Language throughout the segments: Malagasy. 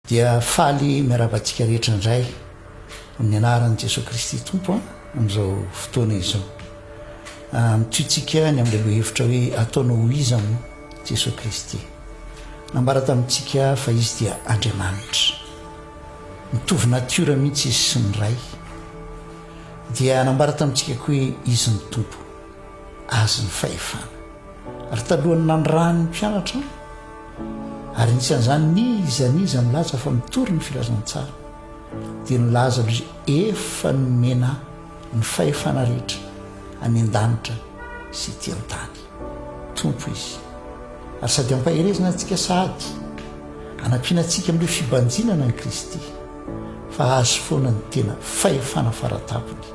Dia faly miarahaba antsika rehetra indray amin'ny anaran'i Jesoa Kristy Tompo amin'izao fotoana izao. Mitohy tsika ny amin'ilay lohahevitra hoe ataonao ho iza moa Jesoa Kristy. Nambara tamintsika fa Izy dia Andriamanitra. Mitovy natiora mihitsy Izy sy ny Ray. Dia nambara tamintsika koa hoe Izy ny Tompo, Azy ny fahefana. Ary talohan'ny nanirahany ny mpianatra, ary anisan'izany n'iza n'iza milaza fa mitory ny filazantsara, dia nilaza aloha izy, Efa nomena ahy ny fahefana rehetra any an-danitra sy ety an-tany. Tompo Izy. Ary sady ampaherezana antsika sahady, anampiana antsika amin'ireo fibanjinana an'i Kristy, fa Azy foana ny tena fahefana faratampony.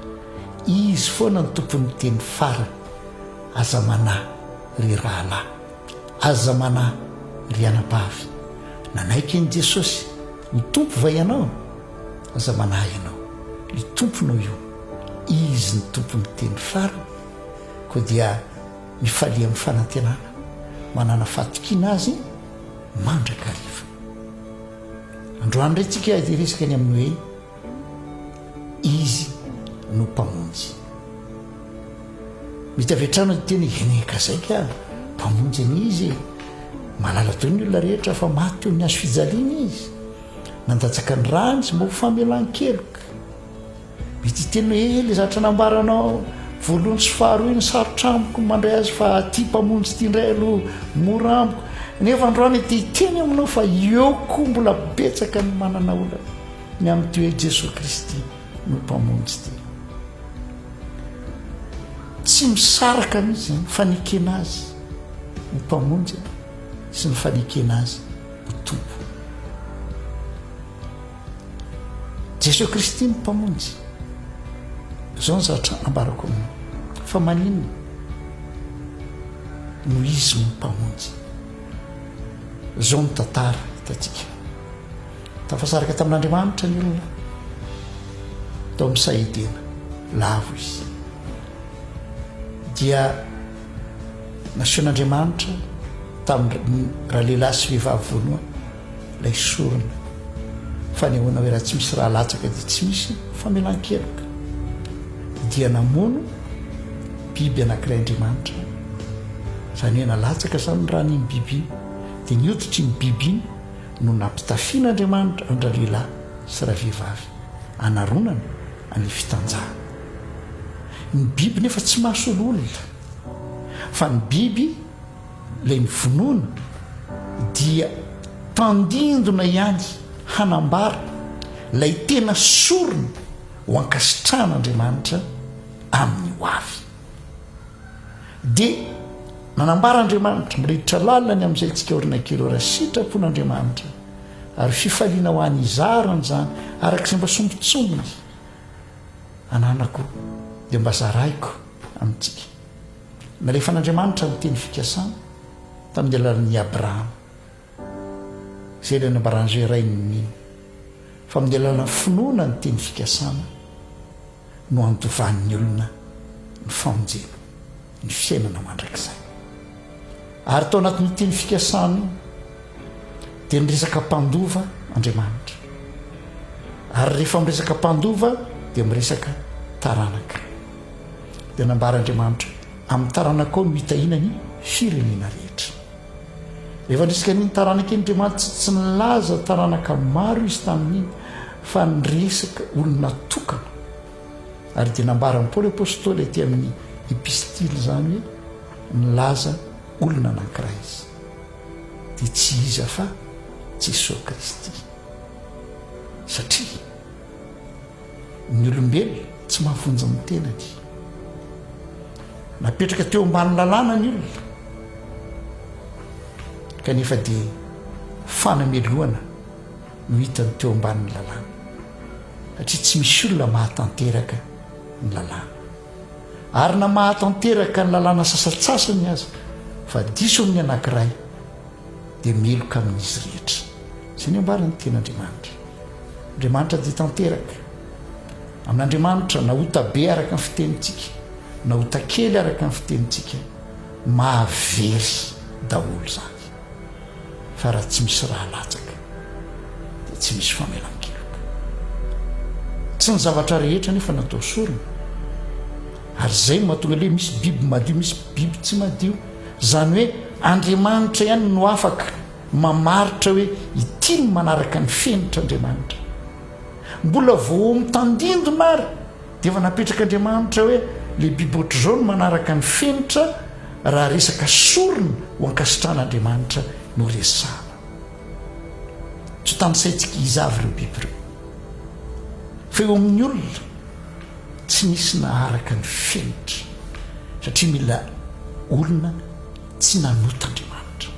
Izy foana no tompon'ny teny farany. Aza manahy, ry rahalahy. Aza manahy, ry anabavy. Nanaiky an'i Jesosy ho Tompo va ianao? Aza manahy ianao. Ny Tomponao io. Izy no Tompon'ny teny farany. Koa dia mifalia amin'ny fanantenana. Manàna fahatokiana Azy mandrakariva. Androany indray tsika hiresaka ny amin'ny hoe Izy no Mpamonjy. Mety avy hatrany ny teny eny ka zay ka, Mpamonjy anie Izy e. Mahalala daholo ny olona rehetra fa maty teo amin'ny hazo fijaliana Izy. Nandatsaka ny rany Izy mba ho famelan-keloka. Mety hiteny hoe eh, le zavatra nambaranao voalohany sy faharoa iny sarotra amiko ny mandray azy fa aty Mpamonjy ity indray aloha mora amiko. Nefa androany te hiteny aminao fa eo koa mbola betsaka ny manana olana. Ny amin'ity hoe Jesoa Kristy no Mpamonjy ity. Tsy misaraka mihitsy ny fanekena Azy ho Mpamonjy sy ny fanekena Azy ho Tompo. Jesoa Kristy no Mpamonjy. Izao ny zavatra ambarako aminao. Fa maninona no Izy no Mpamonjy? Izao ny tantara hitantsika. Tafasaraka tamin'Andriamanitra ny olona tao amin'ny saha Edena. Lavo izy. Dia nasehon'Andriamanitra tamin'ny ralehilahy sy vehivavy voalohany ilay sorona. Fanehoana hoe raha tsy misy raha latsaka dia tsy misy famelan-keloka. Dia namono biby anankiray Andriamanitra. Izany hoe nalatsaka izany ny ran'iny biby iny. Dia ny hoditr'iny biby iny no nampitafian'Andriamanitra an-dralehilahy sy ravehivavy hanaronana an'ilay fitanjahana. Ny biby nefa tsy mahasolo olona, fa ny biby ilay novonoina dia tandindona ihany hanambara ilay tena sorona ho ankasitrahan'Andriamanitra amin'ny ho avy. Dia nanambara Andriamanitra, mbola hiditra lalina ny amin'izay tsika aoriana kely eo, raha sitrapon'Andriamanitra, ary fifaliana ho an'i hizara an'izany araka izay mba sombintsombiny ananako dia mba zaraiko amintsika. Nalefan'Andriamanitra ny teny fikasana tamin'ny alalan'i Abrahama, izay ilay nambaran'izay rain'ny mino, fa amin'ny alalan'ny finoana ny teny fikasana, no andovan'ny olona ny famonjena, ny fiainana mandrakizay. Ary tao anatin'io teny fikasana io dia niresaka mpandova Andriamanitra. Ary rehefa miresaka mpandova dia miresaka taranaka. Dia nambara Andriamanitra amin'ny taranakao no hitahiana ny firenena rehetra. Rehefa niresaka an'iny taranaka iny Andriamanitra tsy tsy nilaza taranaka maro izy tamin'iny fa niresaka olona tokana. Ary dia nambaran'i Paoly Apostoly aty amin'ny epistily izany hoe nilaza olona anankiray izy. Dia tsy iza fa Jesoa Kristy. Satria ny olombelona tsy mahavonjy ny tenany. Napetraka teo ambany lalàna ny olona, kanefa dia fanamelohana no hitany teo ambanin'ny lalàna, satria tsy misy olona mahatanteraka ny lalàna. Ary na mahatanteraka ny lalàna sasantsasany aza, fa diso amin'ny anankiray, dia meloka amin'izy rehetra. Izay no ambaran'ny Tenin'Andriamanitra. Andriamanitra dia tanteraka. Amin'Andriamanitra, na ota be araka ny fitenintsika, na ota kely araka ny fitenintsika, mahavery daholo izany. Fa raha tsy misy raha latsaka, dia. tsy misy famelan-keloka. Tsy ny zavatra rehetra anefa natao sorona. Ary izay no mahatonga ilay hoe misy biby madio, misy biby tsy madio. Izany hoe Andriamanitra ihany no afaka mamaritra hoe ity no manaraka ny fenitr'Andriamanitra. Mbola vao mitandindona ary dia efa napetrak'Andriamanitra hoe ilay biby ohatr'izao no manaraka ny fenitra raha resaka sorona ho ankasitrahan'Andriamanitra no resahana. Tsy ho tanisaintsika iza avy ireo biby ireo. Fa eo amin'ny olona, tsy nisy naharaka ny fenitra satria mila olona tsy nanota Andriamanitra.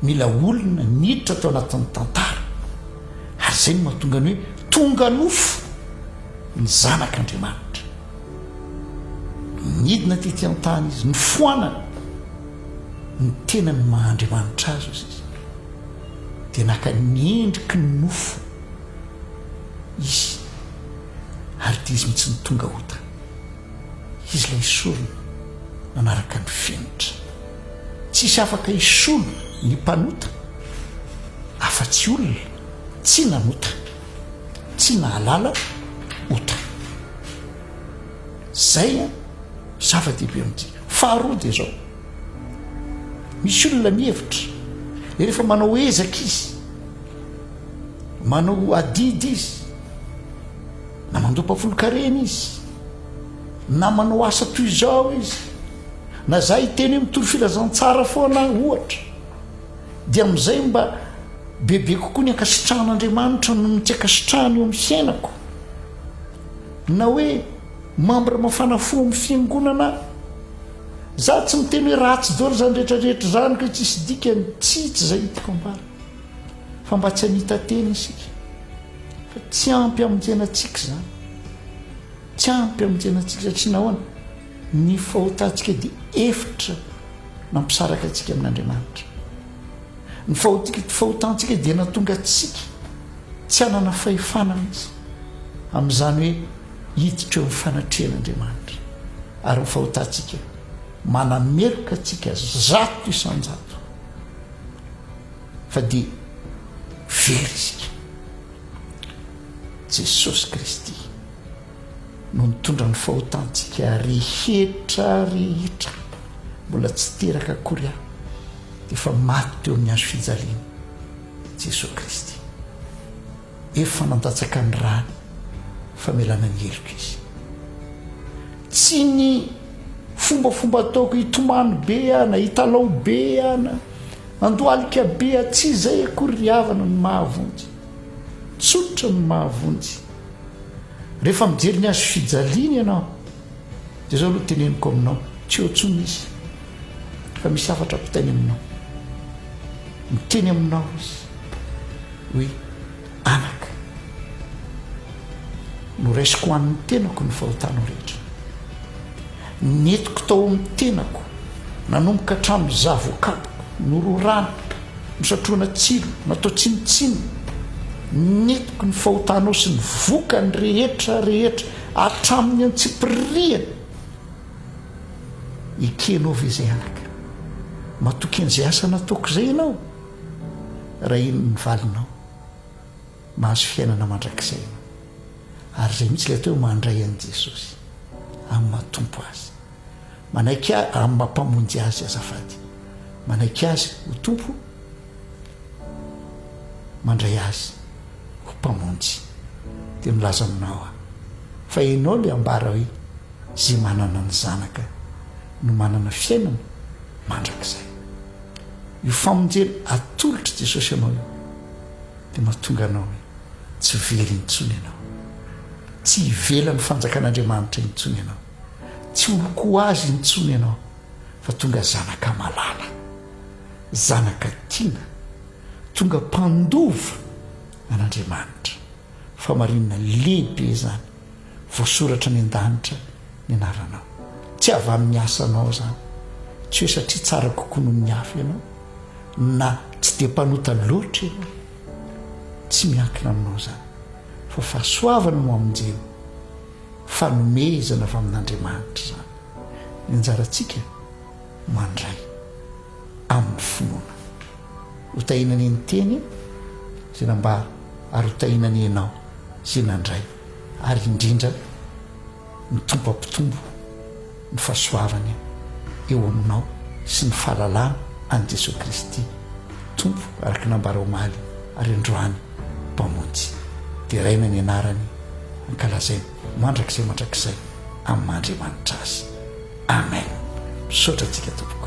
Mila olona niditra tao anatin'ny tantara ary izay no mahatonga ny hoe tonga nofo ny zanak'Andriamanitra. Nidina tety an-tany izy, nifoanana ny tenany maha Andriamanitra azy ozy izy. Dia naka ny endriky ny nofo izy ary dia izy mihitsy no tonga ota. Izy ilay sorona nanaraka ny fenitra. Tsisy afaka hisolo ny mpanota afa-tsy olona tsy nanota, tsy nahalala ota. Zay an, zava-dehibe amintsika. Faharoa dia izao, misy olona mihevitra rehefa manao ezaka izy, manao adidy izy, na mandoa mpafolon-karena izy, na manao asa toy izao izy, na za hiteny hoe mitory filazantsara foana aho ohatra, dia amin'izay mba bebe kokoa ny ankasitrahan'Andriamanitra noho ny tsy ankasitrahany eo amin'ny fiainako. Na hoe membre mafana fo amin'ny fiangonana aho. Za tsy miteny hoe ratsy daholo izany rehetra rehetra izany ka hoe tsisy dikany, tsia tsy izay no tiako ambara. Fa mba tsy hamita-tena isika. Fa tsy ampy hamonjena antsika izany. Tsy ampy hamonjena antsika satria nahoana? Ny fahotantsika dia efitra nampisaraka antsika amin'Andriamanitra. Ny fahotantsika dia nahatonga antsika tsy hanana fahefana mihitsy amin'izany hoe hiditra eo amin'ny fanatrehan'Andriamanitra. Ary ny fahotantsika manameloka antsika 100% fa dia very isika. Jesosy Kristy no nitondra ny fahotantsika rehetra rehetra. Mbola tsy teraka akory aho dia efa maty teo amin'ny hazo fijaliana Jesosy Kristy. Efa nandatsaka ny rany famelana ny heloka izy. Tsy ny fombafomba ataoko hitomany be aho na hitalao be aho na andohalika be aho, tsy izay akory ry havana no mahavonjy. Tsotra no mahavonjy. Rehefa mijery ny hazo fijaliana ianao, dia izao aloha teneniko aminao, tsy eo intsony izy, fa misy hafatra ampitainy aminao. Miteny aminao izy hoe, Anaka, noraisiko ho an'ny tenako ny fahotanao rehetra. Nentiko tao amin'ny tenako, nanomboka hatramin'ny izaho voakapoka, nororana, nosatrohana tsilo, natao tsinontsinona. Nentiko ny fahotanao sy ny vokany rehetra rehetra hatramin'ny antsipiriany. Ekenao ve izay anaka? Matoky an'izay asa nataoko izay ianao? Raha eny ny valinao, mahazo fiainana mandrakizay ianao. Ary izay mihitsy ilay atao hoe mandray an'i Jesosy amin'ny maha Tompo Azy. Manaiky Azy amin'ny maha Mpamonjy Azy azafady. Manaiky Azy ho Tompo, mandray Azy ho Mpamonjy. Dia milaza aminao aho fa ianao ilay ambara hoe izay manana ny Zanaka no manana fiainana mandrakizay. Io famonjena atolotr'i Jesosy anao io dia mahatonga anao hoe tsy very intsony ianao. Tsy ivelan'ny fanjakan'Andriamanitra intsony ianao. Tsy olon-ko azy intsony ianao fa tonga zanaka malala, zanaka tiana, tonga mpandova an'Andriamanitra. Fahamarinana lehibe izany. Voasoratra any an-danitra ny anaranao. Tsy avy amin'ny asanao izany. Tsy hoe satria tsara kokoa noho ny hafa ianao, na tsy dia mpanota loatra ianao. Tsy miankina aminao izany, fa fahasoavana no hamonjena, fanomezana avy amin'Andriamanitra izany. Ny anjarantsika mandray amin'ny finoana. Ho tahiana anie ny teny. izay nambara ary ho tahiana anie ianao izay nandray ary indrindra ny Tompo hampitombo ny fahasoavany eo aminao sy ny fahalalana an'i Jesoa Kristy Tompo araka ny nambara omaly ary androany Mpamonjy. Deraina ny anarany, ankalazaina mandrakizay mandrakizay amin'ny maha Andriamanitra Azy. Amen. Misaotra antsika tompoko.